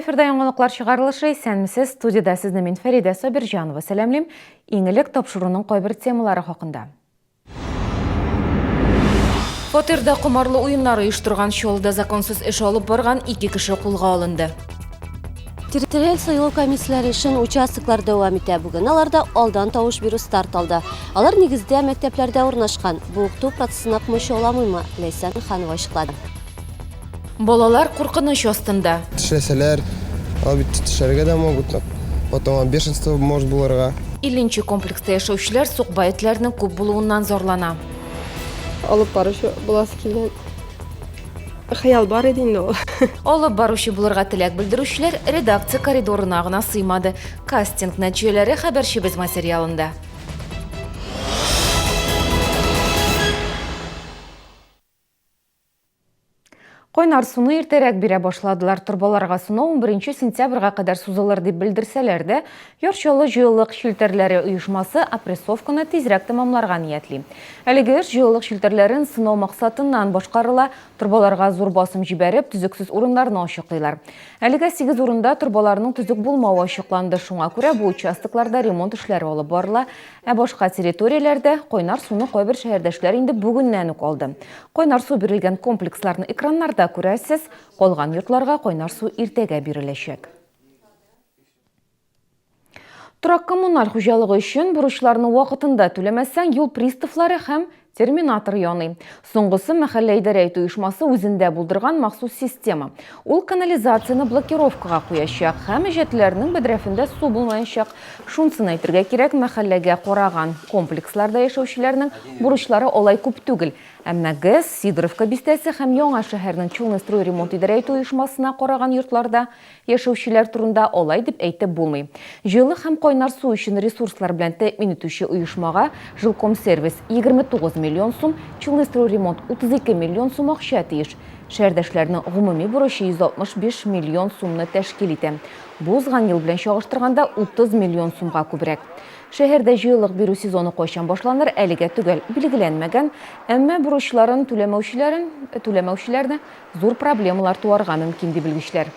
Эфирда яңалыклар чыгарылышы. Исәнмесез. Студиядә сезне мин Фәридә Сабирҗанова сәламлим. Иң элек тапшыруның кайбер темалары хакында. Фатирда комарлы уеннар оештырган Чаллыда законсыз эш алып барган ике кеше кулга алынды. Территориаль сайлау комиссияләре эшен участоклар дәвам итә. Бүген аларда алдан тавыш бирү старт алды. Алар нигездә мәктәпләрдә урнашкан. Бу укыту процессына комачауламыймы? Ләйсән Ханова ачыклады. Балалар куркыныч астында. Тешләсәләр, алар бит тешләргә дә могут, потом бешенство может булырга. 50 нче комплекста яшәүчеләр сукбай этләрнең күп булуыннан зарлана. Алып баручы буласы килгән хыял бар иде инде ул. Алып баручы булырга теләк белдерүчеләр редакция коридорына гына сыймады. Кастинг нәтиҗәләре хәбәрчебез материалында. Кайнар суны иртәрәк бирә башладылар. Торбаларга суны 11 сентябрьгә кадәр сузылыр дип белдерсәләр дә, Яр Чаллы җылылык челтәрләре оешмасы опрессовканы тизрәк тәмамларга ниятли. Әлеге эш җылылык челтәрләрен сынау максатыннан башкарыла, торбаларга зур басым җибәреп, төзексез урыннарны ачыклыйлар. Әлегә сигез урында торбаларның төзек булмавы ачыкланды, шуңа күрә бу участокларда ремонт эшләре алып барыла, Ә башка территорияләрдә кайнар суны кайбер шәһәрдәшләр инде бүгеннән үк алды. Кайнар су бирелгән комплексларны экраннарда күрәсез, калган йортларга кайнар су иртәгә биреләчәк. Торак-коммуналь хуҗалыгы өчен бурычларны вакытында түләмәсәң, юл приставлары һәм Терминатор яный. Соңгысы мәхәллә идарә итү оешмасы үзендә булдырган махсус система. Ул канализацияне блокировкага куячак һәм әҗәтләрнең бәдрәфендә су булмаячак. Шунсын әйтергә кирәк, мәхәлләгә караган комплексларда яшәүчеләрнең бурычлары алай күп түгел. Әмма ГЭС, Сидоровка бистәсе һәм Яңа шәһәрнең Челныстройремонт идарә итү оешмасына караган йортларда Яшәүчеләр турында алай дип әйтеп булмый. Җылы һәм кайнар су өчен ресурслар белән тәэмин итүче оешмага Жилкомсервис 29 миллион сум, Челныстройремонт 32 миллион сум акча тиеш. Шәһәрдәшләрнең гомуми бурычы 165 миллион сумны тәшкил итә. Бу узган ел белән чагыштырганда 30 миллион сумга күбрәк. Шәһәрдә җылылык бирү сезоны кайчан башланыр, әлегә төгәл билгеләнмәгән, әмма бурычларын түләмәүчеләрен түләмәүчеләрне Зур проблемалар туарга мөмкин, ди белгечләр.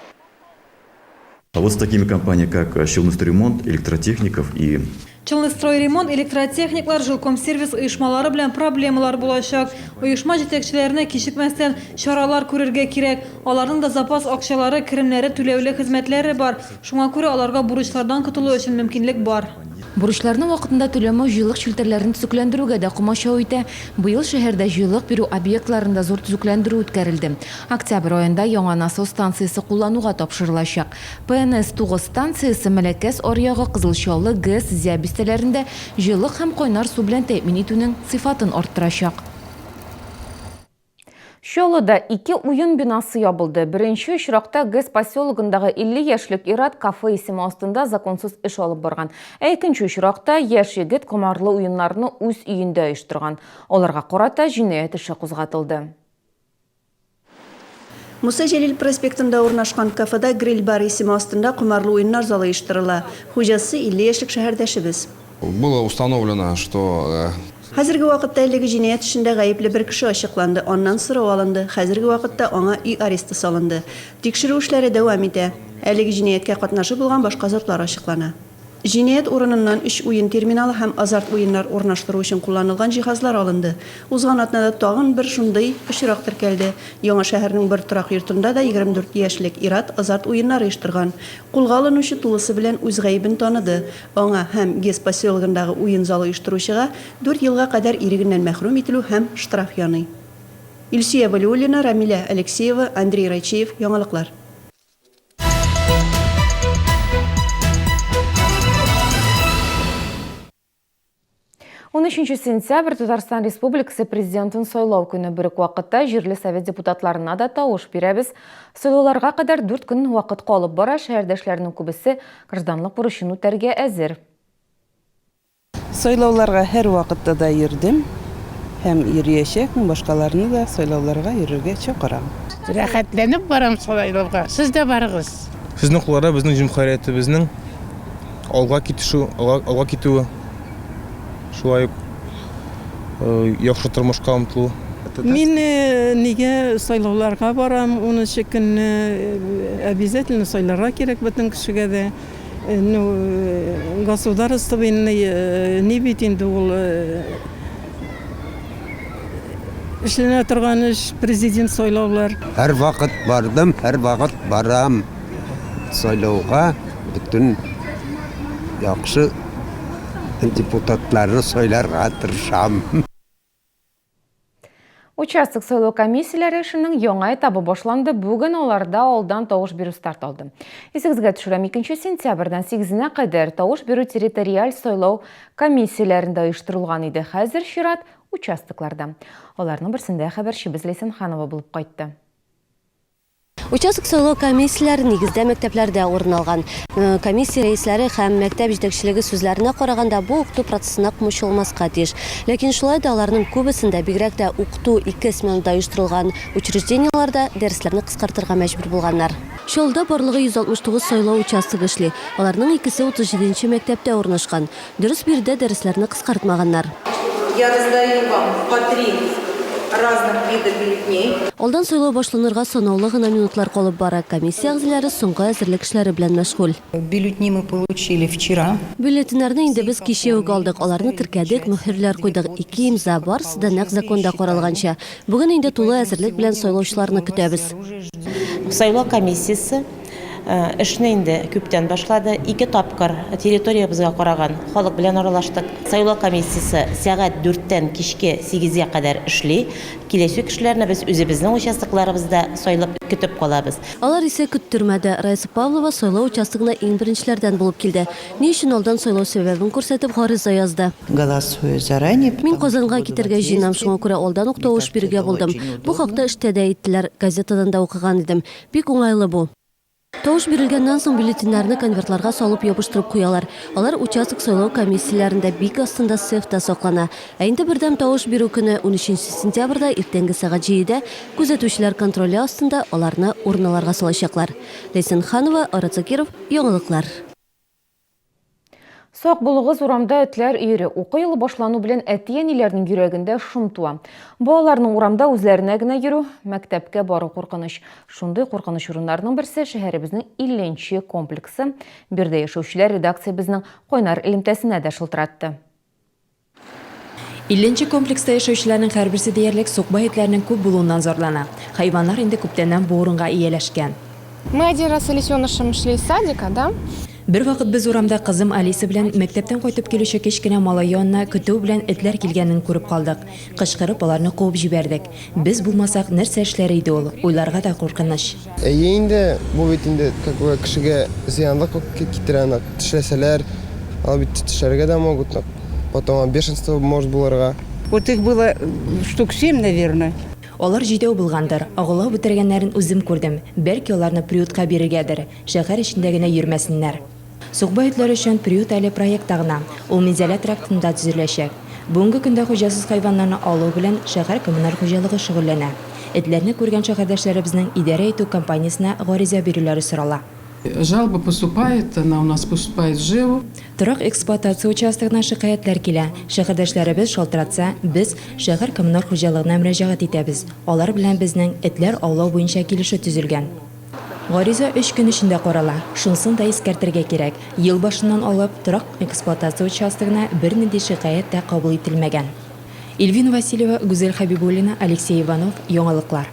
А вот с такими компаниями, как Челныстройремонт, Электротехников и. Челныстройремонт, Электротехниклар, Жилкомсервис оешмалары белән проблемалар булачак. Оешма җитәкчеләренә кичекмәстән чаралар күрергә кирәк. Аларның да запас акчалары, керемнәре, түләүле хезмәтләре бар. Шуңа күрә аларга бурычлардан котылу өчен мөмкинлек бар. Бурычларны вакытында түләмәү җылылык челтәрләрен төзекләндерүгә дә комачау итә. Быел шәһәрдә җылылык бирү объектларында зур төзекләндерү үткәрелде. Октябрь аенда яңа насос станциясе куллануга тапшырылачак. ПНС 9 станциясе Мәләкәс аръягы, Кызыл Чаллы, ГЭС, Зә бистәләрендә җылылык һәм кайнар су белән тәэмин итүнең сыйфатын арттырачак. Чаллыда ике уен бинасы ябылды. Беренче очракта ГЭС поселогындагы 50 яшьлек ир-ат кафе исеме астында законсыз эш алып барган. Ә икенче очракта яшь егет комарлы уеннарны үз өендә оештырган. Аларга карата җинаять эше кузгатылды. Муса Җәлил проспектында урнашкан кафеда Гриль-бар исеме астында комарлы уеннар залы оештырыла. Хуҗасы, 50 яшьлек шәһәрдәшебез. Было установлено, что. Хәзерге вакытта әлеге җинаять эшендә гаепле бер кеше ачыкланды, аннан сорау алынды, хәзерге вакытта аңа өй аресты салынды. Тикшерү эшләре дәвам итә. Әлеге җинаятькә катнашы булган башка затлар ачыклана. Җинаять урыныннан өч уен терминалы һәм азарт уеннар урнаштыру өчен кулланылган җиһазлар алынды. Узган атнада тагын бер шундый очрак теркәлде. Яңа шәһәрнең бер торак йортында да 24 яшьлек ир-ат азарт уеннар оештырган. Кулга алынучы тулысы белән үз гаебен таныды. Аңа һәм ГЭС поселогындагы уен залы оештыручыга дүрт елга кадәр ирегеннән мәхрүм ителү һәм штраф яный. Илсөя Вәлиуллина, Рамилә Алексеева, Андрей Райчеев, Яңалыклар. 13 сентябрь Татарстан Республикасы Президентын сайлау көне. Бер үк вакытта җирле совет депутатларына да тавыш бирәбез. Сайлауларга кадәр 4 көн вакыт калып бара, шәһәрдәшләрнең күбесе гражданлык бурычын үтәргә әзер. Сайлауларга һәрвакытта да йөрдем һәм йөриячәкмен, башкаларны да сайлауларга йөрергә чакырам. Рәхәтләнеп барам сайлауга, сез дә барыгыз. Сезнең кулларда безнең җөмһүриятебезнең алга китешү, алга китүе, шулай ук яхшы тормышка омтылу. Мин нигә сайлауларга барам, унынчы көнне обязательно сайларга кирәк бөтен кешегә дә. Ну, государственный ни бит инде ул эшләнә торган эш, президент сайлаулар. Һәрвакыт бардым, һәрвакыт барам сайлауга, бөтен яхшы депутатларны сайларга тырышам. Участок сайлау комиссияләре эшенең яңа этабы башланды. Бүген аларда алдан тавыш бирү старт алды. Исегезгә төшерәм, 2 сентябрьдән 8-нә кадәр тавыш бирү территориаль сайлау комиссияләрендә оештырылган иде. Хәзер чират участокларда. Аларның берсендә хәбәрчебез Ләйсән Ханова булып кайтты. Участок сайлау комиссияләре нигездә мәктәпләрдә урын алган. Комиссия рәисләре һәм мәктәп җитәкчелеге сүзләренә караганда, бу укыту процессына комачауламаска тиеш. Ләкин шулай да аларның күбесендә, бигрәк тә укыту ике сменада оештырылган учреждениеләрдә, дәресләрне кыскартырга мәҗбүр булганнар. Чаллыда барлыгы 169 сайлау участогы эшли. Аларның икесе 37 нче мәктәптә урнашкан. Дөрес, биредә дәресләрне кыскартмаганнар. Я раздаю вам по три разных вида бюллетней. Алдан сайлау башланырга санаулы гына минутлар калып бара. Комиссия әгъзалары соңгы әзерлек эшләре белән мәшгуль. Бюллетни мы получили вчера. Бюллетеньнәрне инде без кичә үк алдык. Аларны теркәдек, мөһерләр куйдык. Ике имза, барысы да нәкъ законда каралганча. Бүген инде тулы әзерлек белән сайлаучыларны көтәбез. Сайлау комиссиясе эшне инде күптән башлады. Ике тапкыр территориябезгә караган халык белән аралаштык. Сайлау комиссиясе сәгать дүрттән кичке сигезгә кадәр эшли. Киләче кешеләрне без үзебезнең участокларыбызда сайлап көтеп калабыз. Алар исә көттермәде. Раиса Павлова сайлау участогына иң беренчеләрдән булып килде. Ни өчен алдан сайлау сәбәбен күрсәтеп гариза язды. Голосую заранее, Мин Казанга китәргә җыенам, шуңа күрә алдан ук тавыш бирергә булдым. Бу хакта эштә дә әйттеләр, газетадан да укыган идем. Бик уңайлы бу. Тавыш бирелгәннән соң бюллетеньнәрне конвертларга салып ябыштырып куялар. Алар участок сайлау комиссияләрендә бик астында сейфта саклана. Ә инде бердәм тавыш бирү көне, унөченче сентябрьдә иртәнге сәгать җидедә күзәтүчеләр контроле астында аларны урналарга салачаклар. Ләйсән Ханова, Айрат Закиров, Яңалыклар. Сак булыгыз, урамда этләр өере. Уку елы башлану белән әти-әниләрнең йөрәгендә шом туа. Балаларның урамда үзләренә генә йөрү, мәктәпкә бару куркыныч. Шундый куркыныч урыннарның берсе шәһәребезнең 50 нче комплексы. Биредә яшәүчеләр редакциябезнең кайнар элемтәсенә дә шылтыратты. 50 нче комплекста яшәүчеләрнең һәрберсе диярлек сукбай этләрнең күп булуыннан зарлана. Хайваннар инде күптәннән бу урынга ияләшкән. Мы один раз с Алисенышем шли из садика, да? Бервакыт без урамда кызым Алиса белән мәктәптән кайтып килүче кечкенә малай янына көтү белән этләр килгәнен күреп калдык. Кычкырып аларны куып җибәрдек. Без булмасак, нәрсә эшләр иде ул, уйларга да куркыныч. Әйе инде, бу бит инде как бы кешегә зыянлык китерә, нык тешләсәләр, алар бит тешләргә дә могут, нык потом бешенство может булырга. Вот их было штук семь, наверное. Алар җидәү булгандыр. Агулау бетергәннәрен үзем күрдем. Бәлки аларны приютка бирергәдер. Шәһәр эчендә генә йөрмәсеннәр. Сукбай этләр өчен приют әле проектта гына. Ул Минзәлә трактында төзеләчәк. Бүгенге көндә хуҗасыз хайваннарны алу белән шәһәр коммуналь хуҗалыгы шөгыльләнә. Этләрне күргән шәһәрдәшләребезнең идарә итү компаниясенә гариза бирүләре сорала. Жалоба поступает, она у нас поступает в ЖЭУ. Торак эксплуатация участогына шикаятьләр килә. Шәһәрдәшләребез шалтыратса, без шәһәр коммуналь хуҗалыгына мөрәҗәгать итәбез. Алар белән безнең этләр аулау буенча килешү төзелгән. Гариза өч көн эчендә карала. Шунысын да искәртергә кирәк, ел башыннан алып, торак эксплуатация участогына бернинди шикаять тә кабул ителмәгән. Ильвина Васильева, Гүзәл Хәбибуллина, Алексей Иванов, Яңалыклар.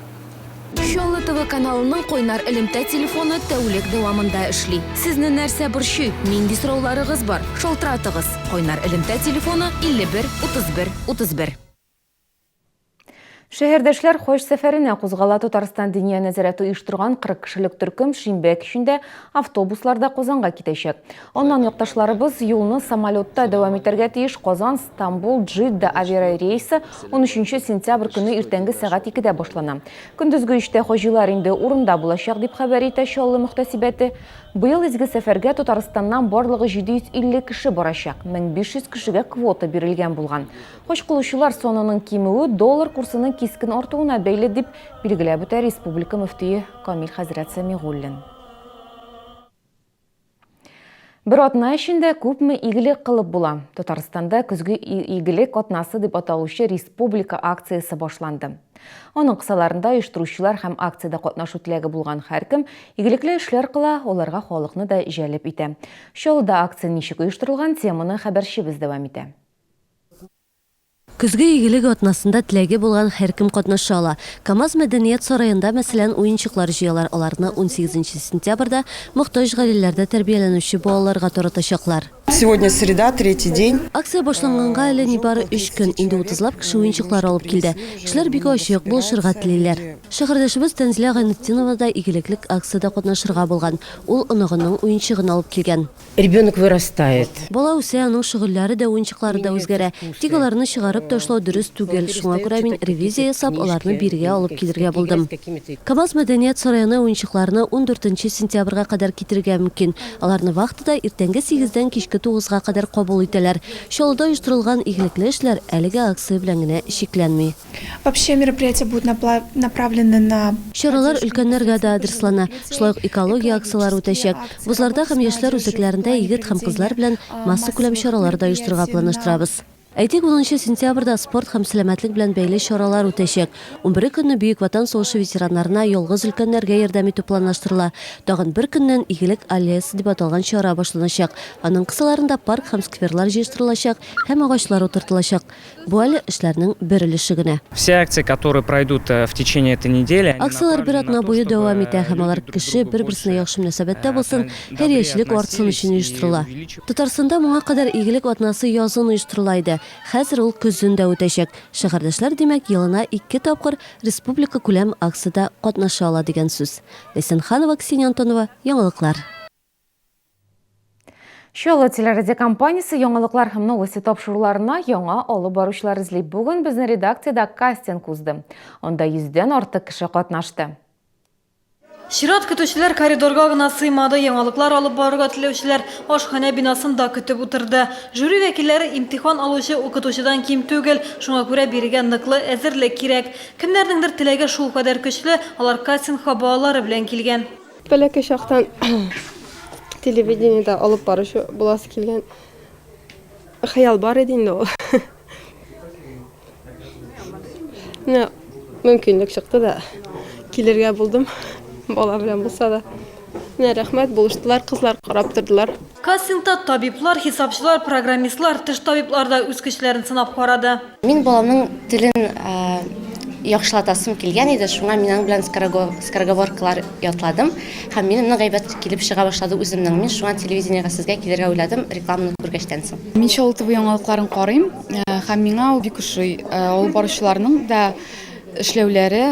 Чаллы ТВ каналының кайнар элемтә телефоны тәүлек дәвамында эшли. Сезне нәрсә борчый, нинди сорауларыгыз бар, шалтыратыгыз. Кайнар элемтә телефоны 51 31 31. Шәһәрдәшләр хаҗ сәфәренә кузгала. Татарстан Диния нәзарәте оештырган 40 кешелек төркем шимбә кичендә автобусларда Казанга китәчәк. Аннан якташларыбыз юлны самолетта дәвам итәргә тиеш. Казан, Стамбул, Джидда авиарейсы 13 сентябрь көне иртәнге сәгать 2-дә башлана. Көндезге 3-тә хаҗилар инде урында булачак, дип хәбәр итә Чаллы мөхтәсибәте. Быел изге сәфәргә Татарстаннан барлыгы 750 кеше барачак. 1500 кешегә квота бирелгән булган. Хаҗ кылучылар санының кимүе доллар курсының кискен артуына бәйле, дип билгеләп үтә республика мөфтие Камил хәзрәт Сәмигуллин. Бер атна эчендә күпме игелек кылып була? Татарстанда Көзге игелек атнасы дип аталучы республика акциясе башланды. Аның кысаларында оештыручылар һәм акциядә катнашу теләге булган һәркем игелекле эшләр кыла, аларга халыкны да җәлеп итә. Чаллыда акция ничек оештырылган, теманы хәбәрчебез дәвам итә. Көзге игелек атнасында теләге булган һәркем катнаша ала. КАМАЗ мәдәният сараенда, мәсәлән, уенчыклар җыялар, аларны унсигезенче сентябрьдә мохтаҗ гаиләләрдә тәрбияләнүче балаларга таратачаклар. Сегодня среда, третий день. Акция башланганга әле нибары өч көн, инде утызлап кеше уенчыклар алып килде. Кешеләр бик ачык, булышырга телиләр. Шәһәрдәшебез Тәнзилә Гайнетдинова да игелеклек акциядә катнашырга булган. Ул оныгының уенчыгын алып килгән. Ребенок вырастает. Бала үсә, аның шөгыльләре дә, уенчыклары да үзгәрә. Тик аларны чыгарып ташлау дөрес түгел, шуңа күрә мин ревизия ясап, аларны бирегә алып килергә булдым. КАМАЗ мәдәният сараена уенчыкларны ундүртенче сентябрьгә кадәр китерергә мөмкин. Аларны вахтада иртәнге сигездән кичке тугызга кадәр кабул итәләр. Чаллыда оештырылган игелекле эшләр әлеге акция белән генә чикләнми. Вообще мероприятия будут направлены на. Чаралар өлкәннәргә дә адреслана. Шулай ук экология акцияләре үтәчәк. Вузларда һәм яшьләр үзәкләрендә егет һәм кызлар белән массакүләм чаралар да оештырырга планлаштырабыз. Әйтик, унынчы сентябрьдә спорт һәм сәламәтлек белән бәйле чаралар үтәчәк. Унбере көнне Бөек Ватан сугышы ветераннарына, ялгыз өлкәннәргә ярдәм итү планлаштырыла. Тагын бер көннән Игелек аллеясы дип аталган чара башланачак. Аның кысаларында парк һәм скверлар җыештырылачак һәм агачлар утыртылачак. Бу әле эшләрнең бер өлеше генә. Все акции, которые пройдут э, в течение этой недели, Акцияләр бер атна буе дәвам итә һәм алар кеше бер-берсенә яхшы мөнәсәбәттә булсын, хәйриячелек артсын өчен оештырыла. Татарстанда моңа кадәр Игелек атнасы язын оештырыла иде. Хәзер ул көзен дә үтәчәк. Шәһәрдәшләр, димәк, елына ике тапкыр республикакүләм акциядә катнаша ала дигән сүз. Ләйсән Ханова, Ксения Антонова, Яңалыклар. Чаллы телерадиокомпаниясе яңалыклар һәм новости тапшыруларына яңа алып баручылар эзли. Бүген безнең редакциядә кастинг узды. Анда йөздән артык кеше катнашты. Чират көтүчеләр коридорга гына сыймады, яңалыклар алып барырга теләүчеләр ашханә бинасында көтеп утырды. Жюри вәкилләре имтихан алучы укытучыдан ким түгел, шуңа күрә бирегә ныклы әзерлек кирәк. Кемнәрнеңдер теләге шулкадәр көчле, алар кастингка балалары белән килгән. Бәләкәй чактан телевидениедә алып баручы буласы килгән хыял бар иде инде ул. Менә мөмкинлек чыкты да килергә булдым. Бала белән булса да. Менә рәхмәт, булыштылар, кызлар карап тордылар. Кастингта табиблар, хисапчылар, программистлар, теш табиблары да үз көчләрен сынап карады. Мин баламның телен яхшылатасым килгән иде, шуңа мин аның белән скороговоркалар ятладым һәм минем нык әйбәт килеп чыга башлады үземнең. Мин шуңа телевидениегә сезгә килергә уйладым, рекламаны күргәчтән соң. Мин Чаллы ТВ яңалыкларын карыйм һәм миңа ул бик ошый. Алып баручыларның да эшләүләре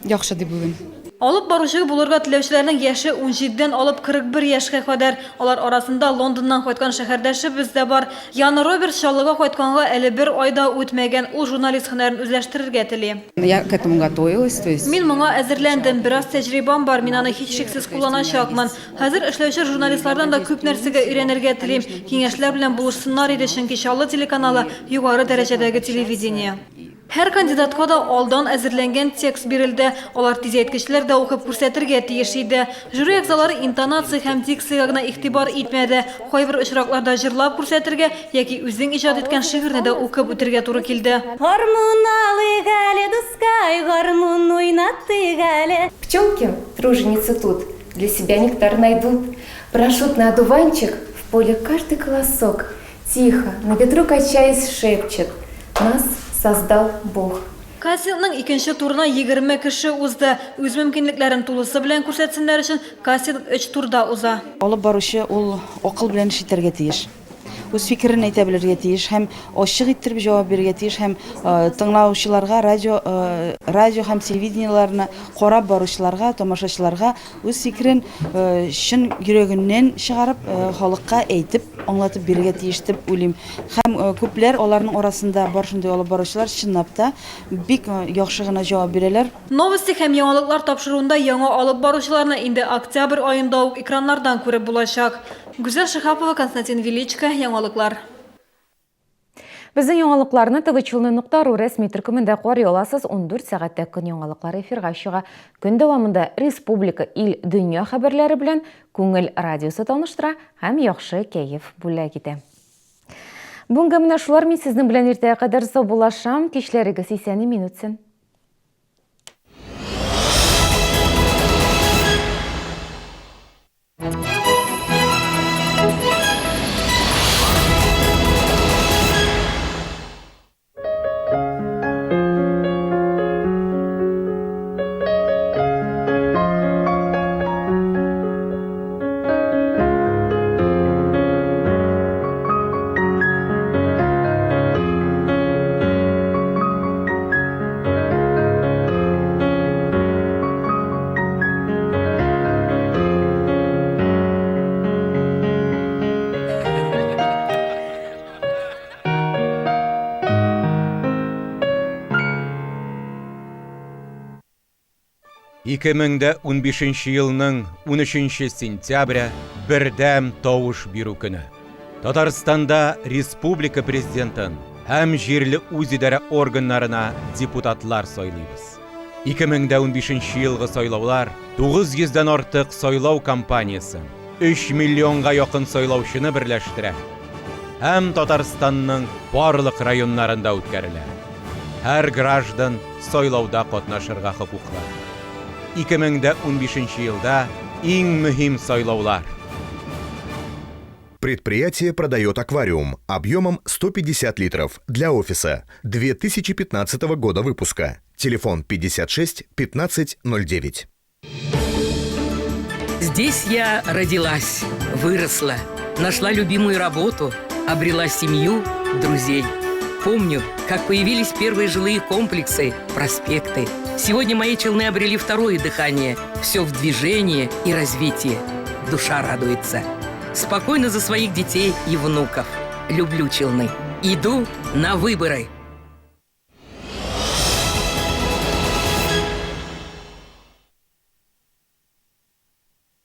яхшы дип уйлыйм. Алып баручы булырга теләүчеләрнең яше унҗидедән алып 41 яшькә кадәр. Алар арасында Лондоннан кайткан шәһәрдәшебез дә бар. Яна Робертс Чаллыга кайтканга әле бер ай да үтмәгән. Ул журналист һөнәрен үзләштерергә тели. Я к этому готовилась, то есть. Мин моңа әзерләндем, бераз тәҗрибам бар, мин аны һичшиксез кулланачакмын. Хәзер эшләүче журналистлардан да күп нәрсәгә өйрәнергә телим. Киңәшләр белән булышсыннар иде, чөнки Чаллы телеканалы, югары дәрәҗәдәге телевидение. Һәр кандидатка да алдан әзерләнгән текст бирелде. Алар тизәйткечләр дә укып күрсәтергә тиеш иде. Жюри әгъзалары интонация һәм дикциягә генә игътибар итмәде. Кайбер очракларда җырлап күрсәтергә яки үзең иҗат иткән шигырьне дә укып үтергә туры килде. Гармун алыйк әле, дускай, гармун уйнатыйк әле. Пчелки, труженицы тут, для себя нектар найдут. Прошут на одуванчик в поле каждый колосок. Тихо, на ветру качаясь, шепчет, Нас создал Бог. Кастингның икенче турына 20 кеше узды. Үз мөмкинлекләрен тулысы белән күрсәтсеннәр өчен кастинг өч турда уза. Алып баручы ул акыл белән эш итәргә тиеш. Үз фикерен әйтә белергә тиеш һәм ачык иттереп җавап бирергә тиеш һәм тыңлаучыларга, радио, радио һәм телевидениеләрне карап баручыларга, тамашачыларга Үз фикерен чын йөрәгеннән чыгарып, халыкка әйтеп, аңлатып бирергә тиеш дип уйлыйм. Һәм күпләр, аларның арасында бар шундый алып баручылар, чынлап та, бик яхшы гына җавап бирәләр. Новости һәм яңалыклар тапшыруында яңа алып баручыларны инде октябрь аенда ук экраннардан күреп булачак. Гүзәл Шиһапова, Константин Величко, Яңалыклар. Безнең яңалыкларны tvchilny.ru рәсми төркемендә карый аласыз. 14 сәгатьтә көн яңалыклары эфирга чыга. Көн дәвамында республика, ил, дөнья хәбәрләре белән Күңел радиосы таныштыра һәм яхшы кәеф бүләк итә. Бүгенгә менә шулар мин сезнең белән иртәгә кадәр саубуллашам. Кичләрегез исән-имин үтсен. 2015 елның 13 сентябре бердәм тавыш бирү көне. Татарстанда республика президентын һәм җирле үзидарә органнарына депутатлар сайлыйбыз. 2015 елгы сайлаулар 900 дән артык сайлау кампаниясен, 3 миллионга якын сайлаучыны берләштерә һәм Татарстанның барлык районнарында үткәрелә. Һәр граждан сайлауда катнашырга хокуклы. 2015 елда иң мөһим сайлаулар. Предприятие продает аквариум объемом 150 литров для офиса 2015 года выпуска. Телефон 56 15 09. Здесь я родилась, выросла, нашла любимую работу, обрела семью, друзей. Помню, как появились первые жилые комплексы, проспекты. Сегодня мои Челны обрели второе дыхание. Все в движении и развитии. Душа радуется. Спокойно за своих детей и внуков. Люблю Челны. Иду на выборы.